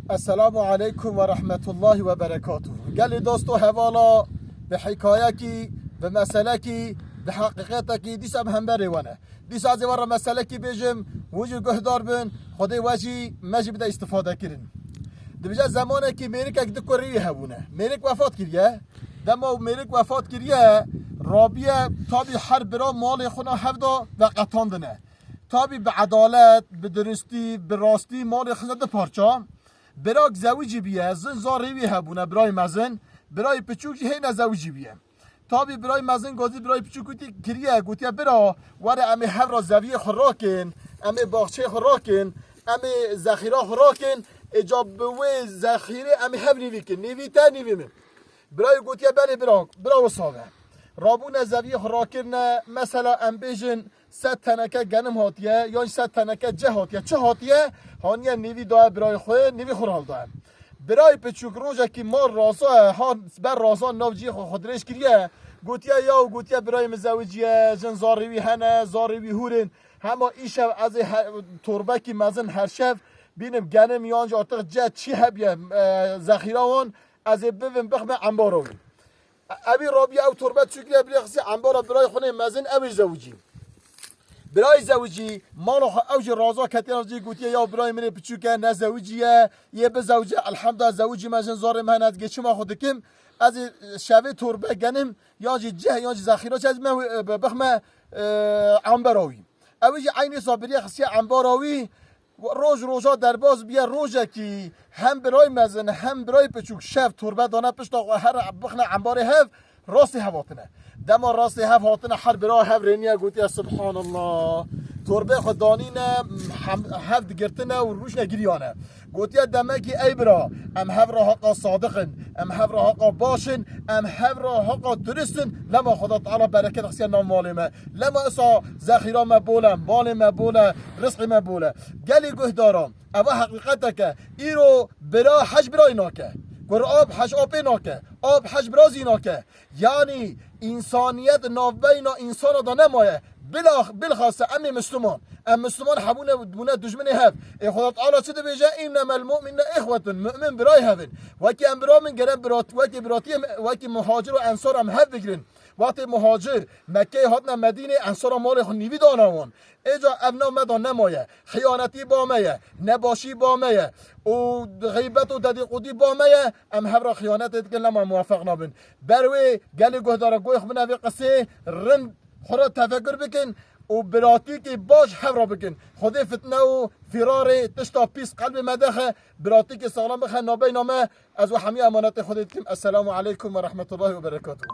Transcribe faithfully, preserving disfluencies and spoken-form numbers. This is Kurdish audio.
Esselamu aleykum ve rahmetullahi ve berekatuhu. Gelî dosto hevala, bi hikayekî, bi meselekî, bi heqîqetekî dîsa bi hemberê we ne. Dîsa ez ê we re meselekî bêjim, hûn jî guhdar bin, Xwedê we jî, me jî bide îstifadekirin. Dibêje zemanekî mêrikek du kurî wî hebûne. Mêrik wefat kiriye. Dema û mêrik wefat kiriye, rabiye tabî her bira malê xwe na hevda veqetandine. Tabî bi edalet, bi diristî, bi rastî malê xistine du parça. Birak zewicî biye, zin zarê wî hebûne, birayê mezin, birayê piçûk jî hêne zewicî biye. Tabî birayê mezin gazî birayê piçûk wî kiriye, gotiye, "Bira, were em ê hev ra zeviyê xwe rakin, em ê baxçeyê xwe rakin, em ê zexîra xwe rakin, êca bi wê zexîrê em ê hev nîvî kin, nîvî te, nîvî min." Birayê gotiye, "Belê bira, bira wisa be." Rabûne zeviyê xwe rakirine, mesela em bêjin sed teneke genim hatiye, yan sed teneke cih hatiye, çi hatiye, haniye nîvî daye birayê xwe, nîvî xwe raldaye. Birayê piçûk rojekî mar raza, ha ber raza nav cihê xwe xwe dirêj kiriye, gotiye, "Yaw," gotiye, "birayê min zewiciye, jin zarê wî hene, zarê wî hûr in. Hema îşev ez ê he-, torbekî mezin her şev bînim genim yan jî artık cih çi hebiye, e, zexîra wan, ez ê bivim bixme embara wî." Evî rabiye ew torbe çûkiriye birê xisiye embara birayê xwe nê mezin, ew ê zewicî. Birayê zewicî, mala xwe ew jî raza ketiye, jî gotiye, "Ya birayê min ê piçûk e, ne zewicî ye, yê bizewicî, elhamdulillah zewicî me, jin zarê me hene, ez geçima xwe dikim, ez ê şevê torbe genim, yan jî cih, yan jî zexîra çi ez me, e, bixme, e, embara wî." Ew jî eynî sabiriye xisiye embara wî, Roj roja derbas biye, rojekî hem birayê mezin hem birayê piçûk şev torbe dane pişta xwe, her bixne embarê hev, rastê hev hatine. Dema rastê hev hatine, her bira hev rêniye, gotiye, "Subhanallah." Torbê xwe danîne, hem-, hev digirtine û rûşne giriyane. Gotiye, "Demekî ey bira, em hev ra haqa sadiq in, em hev ra haqa baş in, em hev ra haqa durist in, lema Xweda Teala bereket xisiye nav malê me. Lema isa zexîra me bol e, malê me bol e, rizqê me bol e." Gelî guhdaran, eva heqîqetek e. Îro bira hej birayê nake. Kur ap hej apê nake. Ap hej bira zî nake. Yanî însaniyet navbeyna însana da nemaye. Bila-, bilxase em ê Misliman. Em Misliman hebûne, bûne dijminê hev. Ê Xweda Teala çi dibêje? "Înnemel mu'minune ihwetun." Mu'min birayê hev in. Wekî em bira min gere birat-, wekî biratiyê me, wekî muhacir û ensar em hev bigrin. Wextê muhacir Mekkeyê hatine Medînê, ensara malê xwe nîvî dana wan. Êca ev nav me da nemaye. Xiyanetî ba me ye. Nebaşî ba me ye. Û xeybet û dedîqûdî ba me ye. Em hev re xiyanetê dikin, lema muwefeq nabin. Ber wê gelê guhdara goyê xwe bin evê qisê rind xwe re tefekur bikin û biratîkê baş hev re bikin. Xwedê fitne û firarê tişta pîs qelbê me dexe. Biratîkê saxlem bixe nabeyna me. Ez we hemî emanetê Xwedê dikim. Esselamu aleykum ve rahmetullahi ve berekatuhu.